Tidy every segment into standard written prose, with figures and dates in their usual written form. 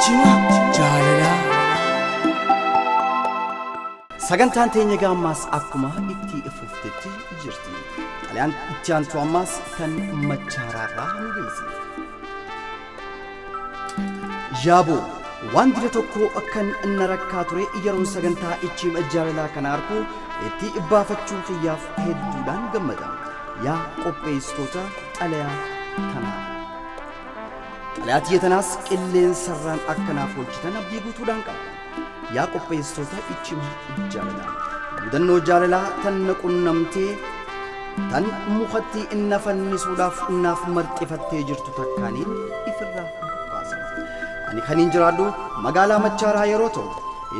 Ichima jaalalaa. Sagantaan teenya gaammaas akkuma itti fuftetti jirti. Xalayaan itti aantu ammaas kan Machaaraarraa nu geesse. Yaaboo, waan dira tokko kan na rakkaa ture yeroon sagantaa Ichiima Jaalalaa kana arku itti baafachuu kiyyaaf hedduudhaan gammada. Yaa qopheessitoota xalayaa tanaa. Xalayaa tiyya tanaas qilleensarraan akka naaf oolchitan abdii guutuudhaan qaba. Yaa qopheessitoota Ichima Jaalalaa. Mudannoo jaalalaa tan na qunnamtee tan mukatti na fannisuudhaaf naaf marxifattee jirtu takkaaniin ifirraa baasa. Ani kaniin jiraadhu magaalaa Machaaraa yeroo ta'u,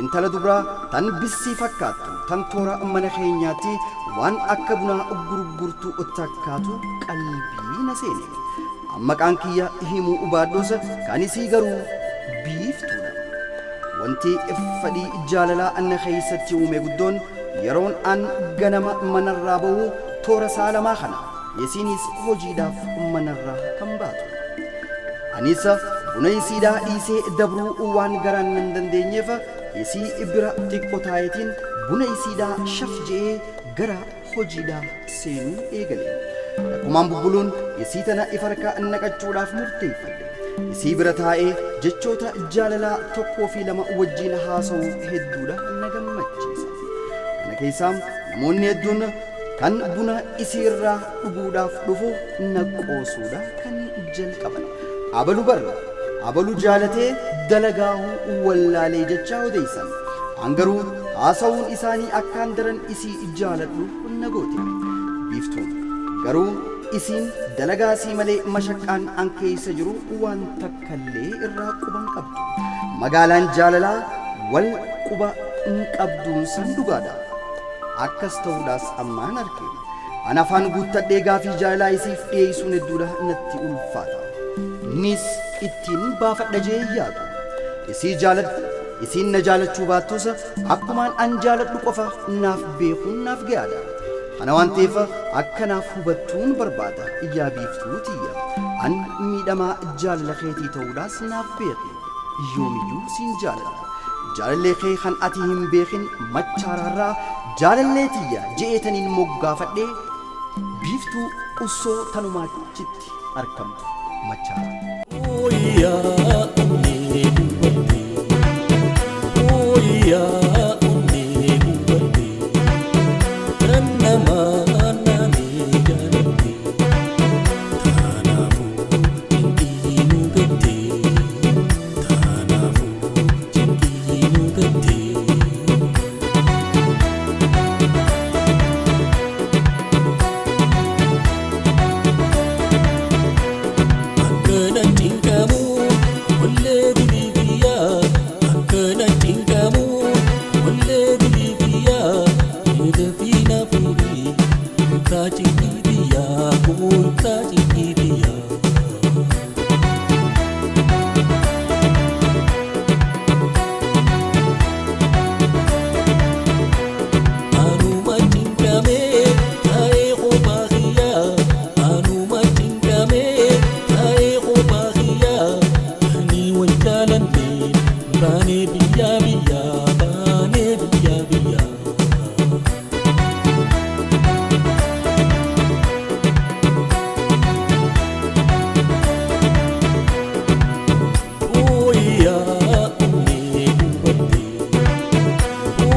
intala dubraa tan bissii fakkaattu tan toora mana keenyaatti waan akka bunaa gurgurtu takkaatu qalbii na seene. Maqaan kiyya himuu baadhus kan isii garuu Biiftuudha. Wanti fedhii jaalalaa na keessatti uume guddoon yeroon an ganama manarraa bahu toora sa'a lamaa kana isiinis hojiidhaaf manarraa kan baatu. Anis buna isiidhaa dhiisee dabruu waan garaan nan dandeenyeef isii bira xiqqo taa'eetiin buna isiidhaa shaf je'ee gara hojiidhaa seenuu eegale. Takkumaan bubbuluun isii tana if harka naqachuudhaaf murteeffadhe. Isii bira taa'ee jechoota jaalalaa tokkoo fi lama wajjiin haasa'uu hedduudha na gammachiisa. Kana keessaa namoonni hedduun kan buna isii irraa dhuguudhaaf dhufu na qoosuudha kan jalqaban. Abalu bar abalu jaalatee dalagaahuu wallaalee jechaa odeessan. An garuu haasa'uun isaanii akkaan daran isii jaaladhu na goote. Biiftuun garuu isiin dalagaa isii malee mashaqqaan an keessa jiru waan takkallee irraa quba hin qabdu. Magaalaan jaalalaa wal quba hin qabduun san dhugaadha. Akkas ta'uudhaas ammaan arke. An afaan guuttadhee gaafii jaalalaa isiif dhiyeessuun hedduudha natti ulfaata. Nis ittiin baafadha jee hin yaadu. Isii jaaladhu, isiin na jaalachuu baattus akkumaan an jaaladhu qofa naaf beekuun naaf gayaadha. Kana waan ta'eef akka naaf hubattuun barbaada yaa Biiftuu tiyya. An miidhamaa jaalala keetii ta'uudhaas naaf beeki. Yoomiyyuu siin jaaladha. Jaalallee kee kan ati hin beekin Machaaraarraa jaalallee tiyya je'eetaniin moggaafadhe Biiftuu Ussoo tanumaachitti arkamtu Machaaraa. Ooyyaa onnee gubatte Ooyyaa onnee gubatte Tan namaa naanee jaalatte Taanaafuu cinqii nu gatte Taanaafuu cinqii nu gatte. Akkana cinqamu wallee dilii kiyyaa akkana cinqamu wallee dilii kiyyaa meedafii na fuudhii kutaa cinqii tiyyaa kutaa cinqii tiyyaa. Anuma cinqamee taa'ee kophaa kiyyaa anuma cinqamee taa'ee kophaa kiyyaa ani wal jaalanne baanee biyyaa biyyaa baanee biyyaa biyyaa. Ooyyaa onnee gubatte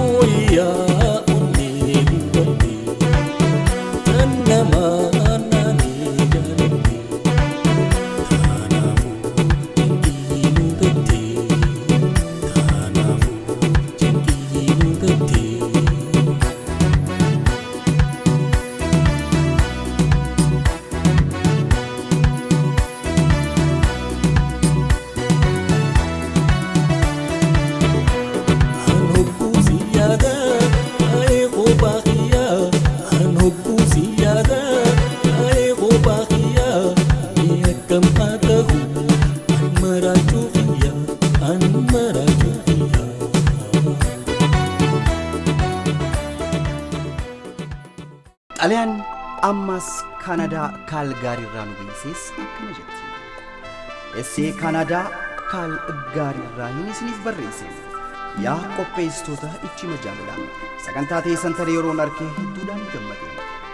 Ooyyaa onnee gubatte Tan namaa naanee jaalatte Taanaafuu cinqii nu gatte Taanaafuu cinqii nu gatte. An hogguu si yaada taa'ee kophaa kiyyaa An hogguu si yaada taa'ee kophaa kiyyaa Mee akkam haa ta'u an maraachuu kiyya an maraachuu kiyya. Xalayaan ammas Kaanadaa Kaalgaarii irraa nu geesses akkana jetti. Essee Kaanaadaa Kaal gaariirraahin isiniif barreesse. Yaa qopheessitoota ichima jaalalaa, sagantaa teessan tana yeroon arkee hedduudhaan gammade.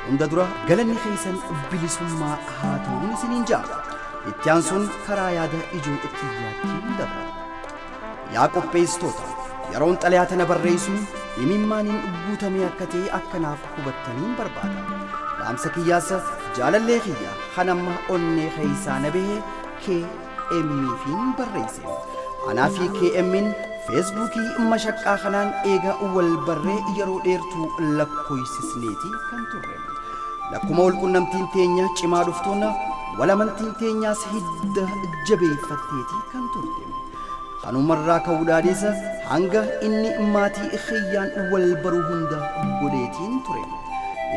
Hunda dura galanni keessan bilisummaa haa ta'uun isiniin ja'a. Itti aansuun karaa yaada ijoo xiyyaattiin dabra. Yaa qopheessitoota, yeroon xalayaa tana barreessu imimmaaniin guutamee akka ta'e akkanaaf hubattaniin barbaada. Dhaamsa kiyyaasa jaalallee kiyya kan amma onnee keessaa na bahe KM'fiin barreesse. Anaa fi KM'n Feesbuukii mashaqqaa kanaan eega wal barree yeroo dheertuu lakkoofsisneeti kan turre. Lakkuma wal qunnamtiin teenya cimaa dhuftuun wal amantiin teenyaas hidda jabeeffatteeti kan turte. Kanumarraa ka'uudhaanis hanga inni maatii kiyyaan wal baruu hunda godheetiin ture.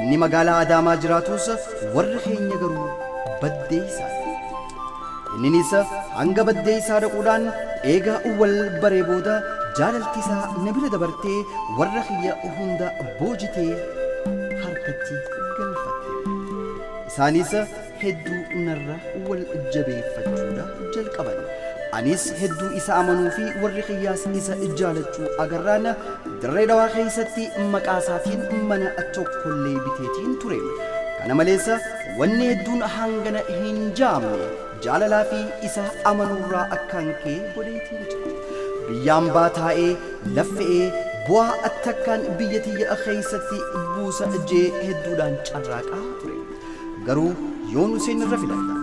Inni magaalaa Adaamaa jiraatus warri keenya garuu baddeessaadha. Inninis hanga baddeessaa dhaquudhaan eega wal baree booda jaalalti isaa na bira dabartee warra kiyya hunda boojitee harkatti galfatte. Isaanis hedduu narra wal jabeeffachuudha jalqaban. Anis hedduu isa amanuu fi warri kiyyaas isa jaalachuu agarraan Dirree Dhawaa keessatti maqaa isaatiin mana tokkollee biteetiin ture. Kana malees wanni hedduun hangana hin jaamne jaalalaa fi isa amanuurraa akkaan kee godheetiin jira. Biyyaan baa taa'ee laffe'ee bu'aa takkaan biyya tiyya keessatti buusa jee hedduudhaan carraaqaa ture. Garuu yoon Huseen irra filadha.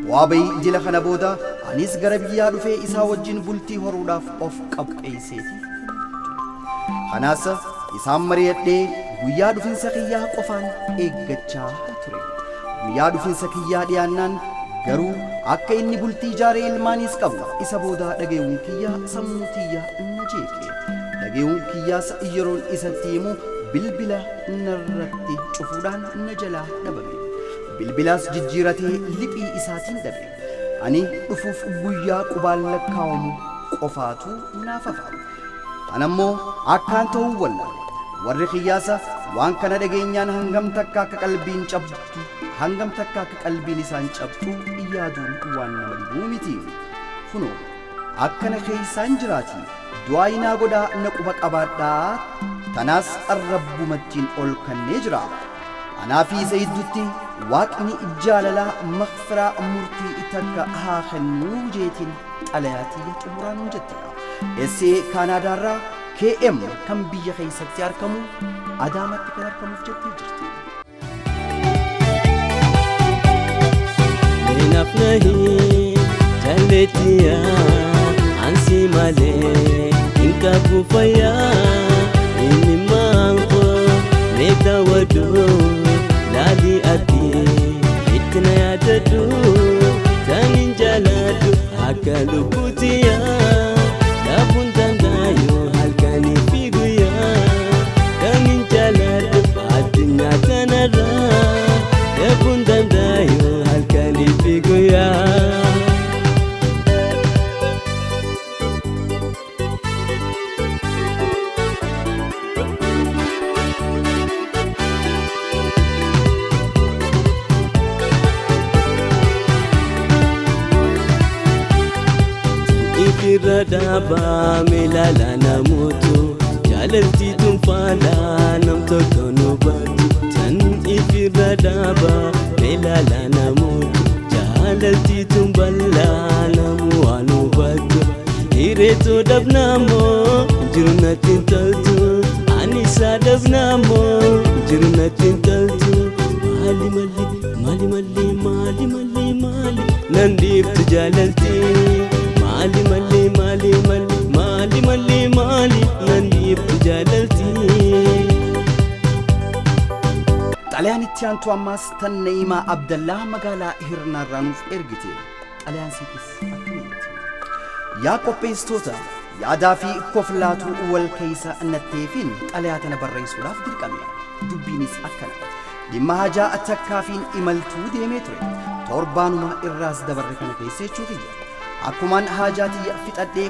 Bu'aa bayii jila kana booda anis gara biyyaa dhufee isaa wajjin bultii horuudhaaf of qopheesseeti. Kanaas isaan mari'adhee guyyaa dhufinsa kiyyaa qofaan eeggachaa ture. Guyyaa dhufinsa kiyyaa dhiyaannaan garuu akka inni bultii ijaaree ilmaaniis qabu isa boodaa dhagayuun kiyyaa sammuu tiyya na jeeqe. Dhagayuun kiyyaas yeroon isatti himu bilbila narratti cufuudhaan na jalaa dhabame. Bilbilaas jijjiiratee liphii isaatiin dhabe. Ani dhufuuf guyyaa qubaan lakkaawamu qofaatu naaf hafa. Anammoo akkaan ta'uu wallaale. Warri kiyyaasa waan kana dhageenyaan hangam takka akka qalbiin cabdu hangam takka akka qalbiin isaan cabxu yaaduun waan nama dhibuu miti. Kunoo akkana keessaan jiraati. Du'aa naa godhaa na quba qabaadhaa. Tanaas rabbumattiin ol kannee jira. Anaa fi isa gidduutti waaqni jaalalaa makfiraa murtii takka haa kennuu jeetiin xalayaa tiyya xumuraan jettedha. SA Kaanaadaarraa KM kan biyya keessatti argamu Adaamatti kan argamuuf jettee jirti. Naaf nahi jalleettiyaa ansi malee hin qabu fayyaa inni maanko meeqa waduu laalii ati itti na yaadadhu tanin jaaladhu akka lubbuutiyaa laafuun dandaayu halkanii fi guyyaa tanin jaaladhu addunyaa kanarraa laafuun dandaayu halkanii fi guyyaa. Ifirra dhaabame ilaala namootu jaalalti tunfaala nam tokko nu baatu. Tan ifirra dhaabame ilaala namootu jaalalti tunbalaa namu waan hubattu. Hireetoo dhabnaamoo jiru natti hin toltu ani isaa dhabnaamoo jiru natti hin toltu. Maali malli maali malli maali malli maali nan dhiiftu jaalalti. Maali malli maali malli maali malli maali nan dhiiftu jaalalti. Xalayaan itti aantu ammaas tan Na'iimaa Abdallaa magaalaa Hirnaarraa nuuf ergite. Xalayaan siitis akkamitti? Yaa qopheessitoota, yaadaa fi koflaatu wal keessa natteefin xalayaa tana barreessuudhaaf dirqame. Dubbiinis akkana. Dhimma hajaa takkaafiin imaltuu deemee ture. Torbaanuma irraas dabarre kana keessa jechuu kiyya. Akkumaan haajaa tiyya fixadhee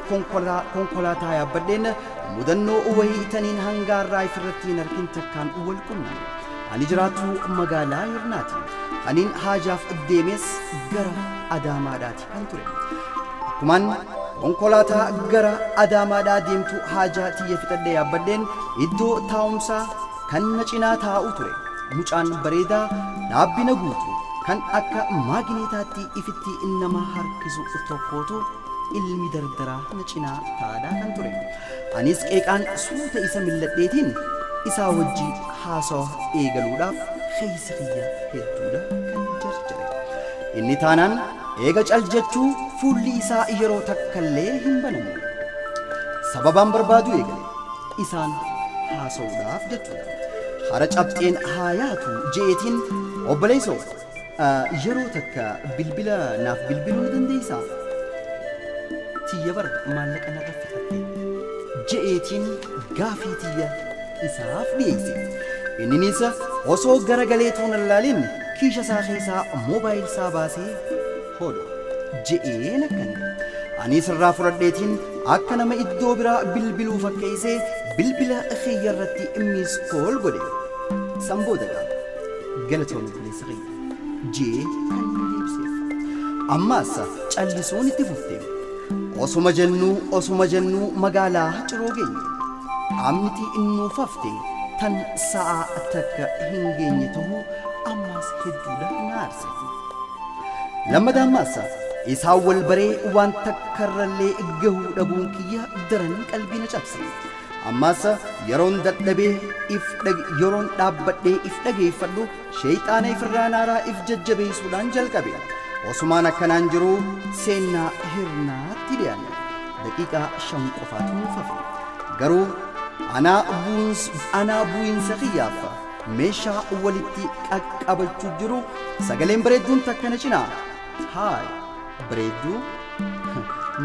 konkolaataa yaabbadheen mudannoo wayii taniin hangaarraa ifirratti hin argin takkaan wal qunname. Ani jiraattuu magaalaa Hirnaati. Kaniin haajaaf deemes gara Adaamaadhaati kan ture. Akkumaan Konkolaataa gara Adaamaadhaa deemtu haajaa tiyya fixadhee yaabbadheen iddoo taa'umsaa kan na cinaa taa'u ture. Mucaan bareedaa dhaabbina guutu kan akka maagineetaatti ifitti nama harkisu tokkootu ilmi dardaraa na cinaa taa'aadhaa kan ture. Anis qeeqaan suuta isa milladheetiin isaa wajji haasawa eegaluudhaaf keessa kiyya hedduudha kan jarjare. Inni taanaan eega cal jechuu fuulli isaa yeroo takkallee hin banamne. Sababaan barbaadu eegale isaan haasa'uudhaaf jechuudha. Hara cabxeen haa yaatu je'eetiin, "Obboleessoo, yeroo takka bilbila naaf bilbiluu ni dandeessaa? Tiyya bar maallaqa narra fixatte," je'eetiin gaafii tiyya isaaf dhiyeesse. Inninis osoo garagalee toon laalin kiisha isaa keessaa moobaayil isaa baasee "Hodhu," je'een akkanne. Anis irraa fudhadheetiin akka nama iddoo biraa bilbiluu fakkeessee bilbila kiyya irratti miss call godhe. San booda gaa, "Galatoon obboleessa kiyya," jee kan deebiseef. Ammaas callisuun itti fufte. Osuma jennuu osuma jennuu magaalaa Ciroo geenye. Amniti innuuf hafte tan sa'a takka hin geenye ta'uu ammaas hedduudha na aarse. Lammataa ammaas isaan wal baree waan takkarrallee gahuu dhabuun kiyya daran qalbii na cabse. Ammaas yeroon dadhabee if yeroon dhaabbadhee if dhageeffadhu sheeyxaana ifirraa naaraa if jajjabeessuudhaan jalqabe. Osumaan akkanaan jiruu seennaa Hirnaatti dhiyaanne. Daqiiqaa 5 qofaatu nuuf hafe. Garuu anaa bu'iinsa kiyyaaf meeshaa walitti qaqqabachuu jiru sagaleen bareedduun takka na cinaa, "Haay bareedduu,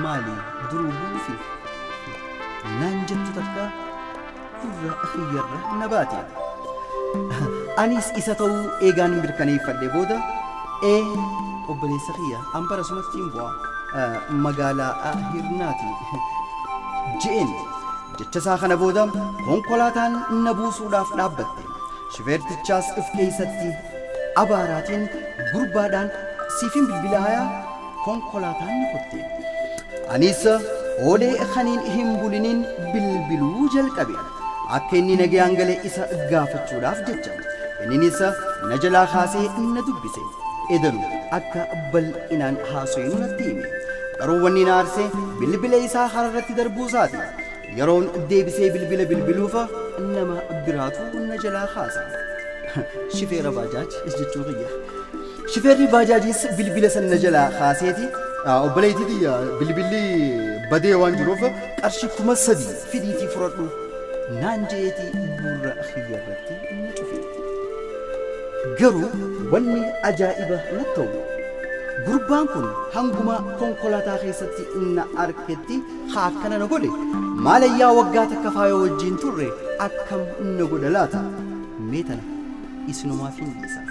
maali duruu buufi?" naan jettu takka gurra kiyyarra na baate. Anis isa ta'uu eegaan mirkaneeffadhe booda, "Ee obboleessa kiyya, an bara sumatti hin bu'a, magaalaa Hirnaati," je'een. Jecha isaa kana booda konkolaataan na buusuudhaaf dhaabbatte. Shifeertichaas if keessatti abaaraatiin gurbaadhaan, "Siifin bilbila hayaa," konkolaataan ni kutte. Anis oolee kaniin hin buliniin bilbiluu jalqabe. Akka inni nagayaan gale isa gaafachuudhaaf jecha. Inninis na jalaa kaasee na dubbise. Edanu akka bal'inaan haasofnu natti hime. Garuu wanni na aarse bilbila isaa hararratti darbuu isaati. Yeroon deebisee bilbila bilbiluuf nama biraatu na jalaa kaasa. Shifeera baajaaj jechuu kiyya. Shifeerri baajaajiis bilbila san na jalaa kaaseeti, "Obboleettii tiyya, bilbilli badee waan jiruuf qarshii 3000 fidiitii fudhadhu," naan je'eeti gurra kiyya irratti na cufe. Garuu wanni ajaa'iba natti ta'u gurbaan kun hanguma konkolaataa keessatti na arketti haa akkana na godhe, maalayyaa waggaa takka faayoo wajjin turre akkam na godha laata? Mee tana isinumaaf hin dhiisa.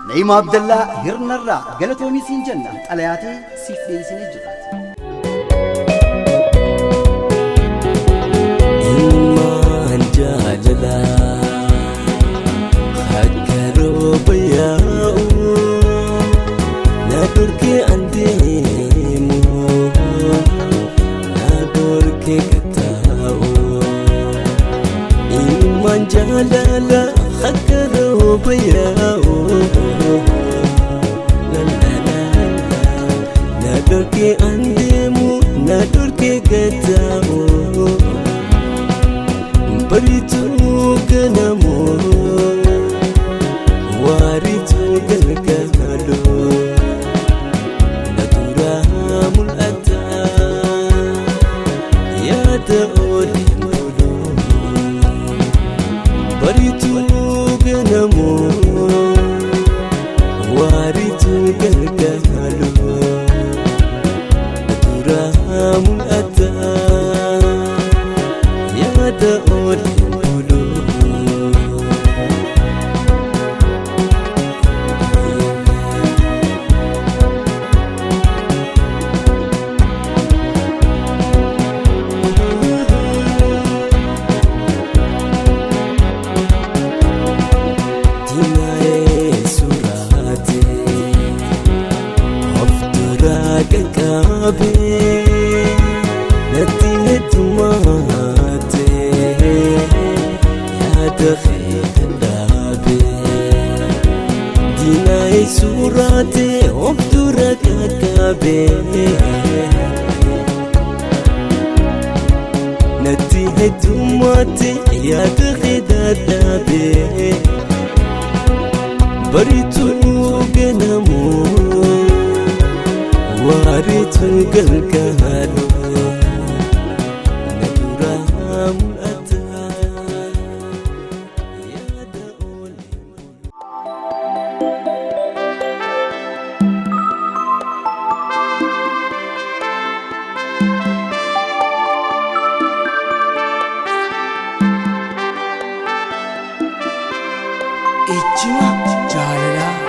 Na'iima Abdallaa Hirnarraa galatoomii siin jenna, xalayaatee siif dhiyeessinee jirraati. Ilmaan jaalalaa akka rooba yaa'u na dhorkee an deemu, na dhorkee kataa'u. Ilmaan jaalalaa akka rooba yaa'u, la la la la, na dhorkee an deemu, na dhorkee kataa'u. Barituu ganamoo, waarituu galgaloo, na duraa mul'ata yaada ooleen buluu. Barituu ganamoo, waarituu galgaloo, na duraa mul'ata yaada ooleen buluu. Diinaa'ee suraatee of duraa qaqqabee. Sinaayee suuraatee of dura qaqqabee. Natti heddummaate yaada kee dadhabee. Bariituun ganamu waariituun galgaalu na duraa mul'ata yaada oolee. Ijjima jaalalaa.